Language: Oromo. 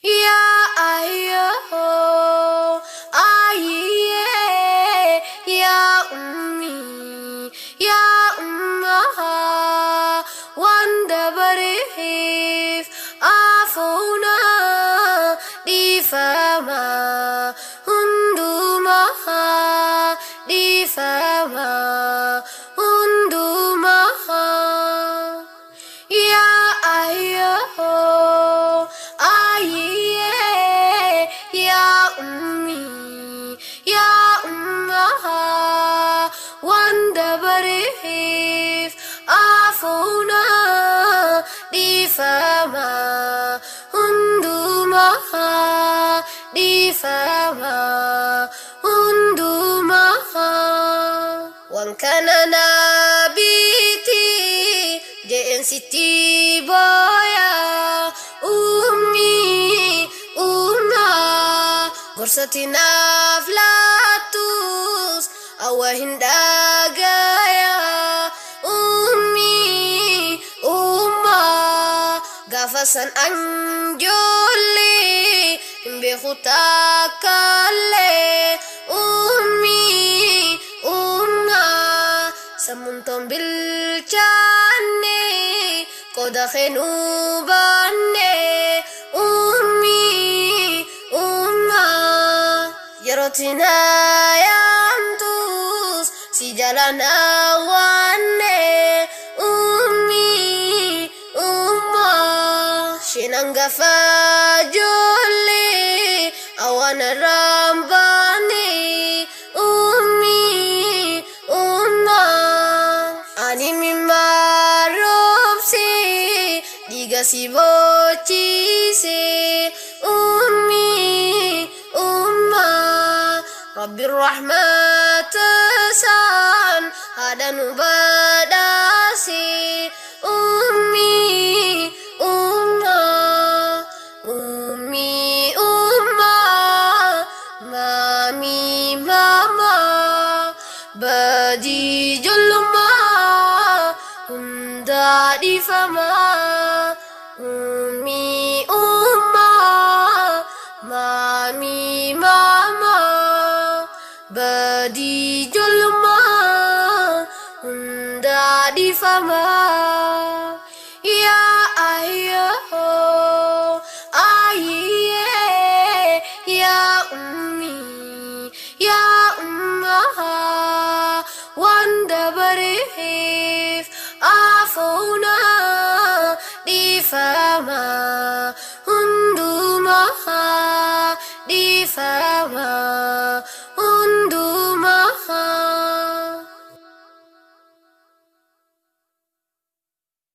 Yaa ayyoo ayyee yaa ummii yaa ummaa waan dabareef afuuna dhiifama hundumaa dhiifama hundumaa. Yaa ayyoo ayyee yaa ummii yaa ummaa waan dabareef afuuna dhiifama hundumaa dhiifama hundumaa. Waan kana naabiiti jeen sitti booya ummii ummaa gorsati naaf laattus awwa hin dhagaya ummii ummaa gaafa san anjoollee hin beeku takkaallee ummii ummaa sammuun toon bilchaanne qooda kennuu baanne ummii ummaa yerootti na yaamtus si jala na waanne ummii ummaa isheen hangafa ijoollee awwaan irraan baane ummii ummaa ani mimmaa roobse dhiiga si boochise ummii ummaa rabbi rahmata isaan haadha nu badhaase ummii ummaa ummii ummaa maamii maamaa badii ijoollummaa hundaa dhiifamaa ummii ummaa maamii maamaa badii ijoollummaa hundaa dhiifamaa. Yaa ayyoo ayyee yaa ummii yaa ummaa waan dabareef afuuna dhiifama hundumaa dhiifama.